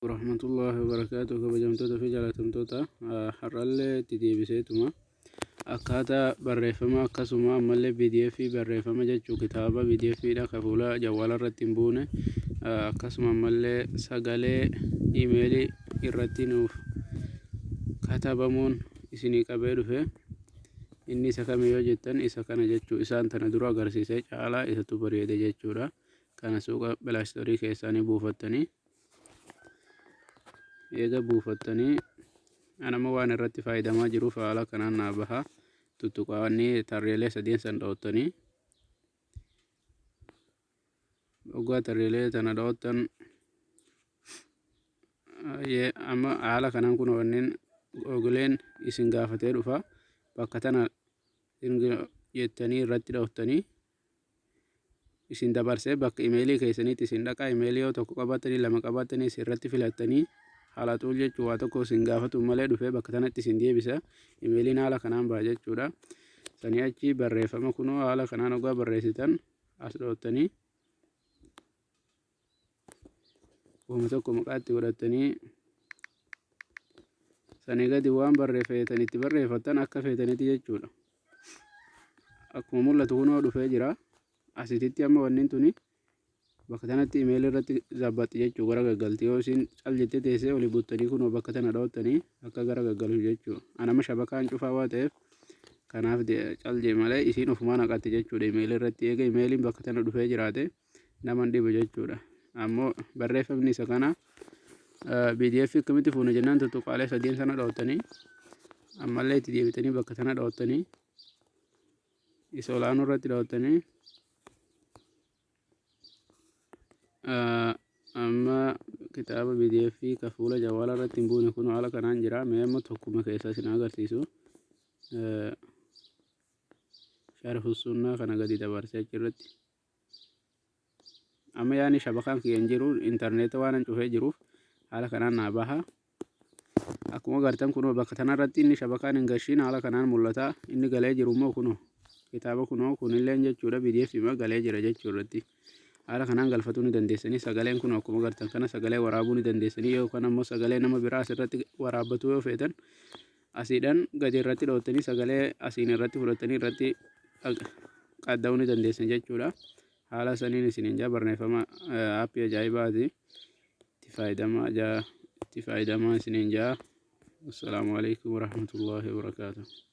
Warahmatullahi wabarakaatuh. Kabajamtoota fi jaalatamtoota, har'allee itti deebiseetuma akkaataa barreeffama akkasuma ammallee PDF barreeffama jechuu kitaaba PDF dha ka fuula jawwaala irratti hin buune, akkasuma ammallee sagalee imeelii irratti nuuf katabamuun isinii qabee dhufe. Inni isa kami yoo jettan, isa kana jechuu. Isaan tana dura agarsiisee caalaa isatu bareede jechuudha. Kana suuqa Play Store keessaa ni buufattanii. Eega buufattanii, anama waan irratti fayyadamaa jiruuf haala kanaan naa baha. Tuttuqaanii tarreelee sadeen san dhoottanii, oggaa tarreelee tana dhoottan, amma haala kanaan kun wanneen oguleen isin gaafatee dhufa. Bakka tana jettanii irratti dhoottanii, isin dabarsee bakka imeelii keessaniitti isin dhaqa. Imeelii yoo tokko qabaatanii, lama qabaatanii, isin irratti filattanii haala xuul jechuu, waa tokko isin gaafatu malee dhufee bakka tanatti isin deebisa. Imeeliin haala kanaan baha jechuudha. Sanii achi barreeffama kunoo haala kanaan ogaa barreessitan, as dhoottanii wama tokko maqaatti godhattanii, sanii gadi waan barreeffatan itti barreeffattan akka feetanitti jechuudha. Akkuma mul'atu kunoo dhufee jira. Asititti amma wanni tuni bakka tanatti imeelii irratti zabbaxxi jechuu, gara gaggalti. Yoo isin cal jettee teessee olii buttanii, kunoo bakka tana dhoottanii akka gara gaggalu jechuu. Anama shabakaan cufaa waa ta'eef kanaaf cal jee malee, isiin ofumaa naqatti jechuudha imeelii irratti. Eega imeeliin bakka tana dhufee jiraate nama hin dhibu jechuudha. Ammoo barreeffamni isa kana PDF akkamitti fuuna jennaan, tuttuqaalee sadeen sana dhoottanii, ammallee itti deebitanii bakka tana dhoottanii, isa olaanuu irratti dhoottanii, amma kitaaba PDF ka fuula jawaala irratti hin buune kun haala kanaan jira. Mee amma tokkuma keessaa isin agarsiisu. Sharhu Sunnaa kana gadi dabarsee achirratti. Amma yaani shabakaan kiyya hin jiru, intarneeta waan hin cufee jiruuf haala kanaan naa baha. Akkuma agartan kunoo bakka tanarratti inni shabakaan hin gashiin haala kanaan mul'ata. Inni galee jiru immoo kunoo kitaaba kunoo kunilleen jechuudha, PDF ma galee jira jechuu irratti. Haala kanaan galfatuu ni dandeessanii. Sagaleen kun akkuma agartan kana sagalee waraabuu ni dandeessanii, yookaan ammoo sagalee nama biraa asirratti waraabbatuu yoo feetan, asiidhaan gadi irratti dhoottanii sagalee asiin irratti fudhattanii irratti qadda'uu ni dandeessan jechuudha. Haala saniin isiniin jaa, barreeffama aappii ajaa'ibaati. Itti fayyadamaa jaa, itti fayyadamaa isiniin jaa. Assalaamu alaikum warahmatullahi wabarakaatuh.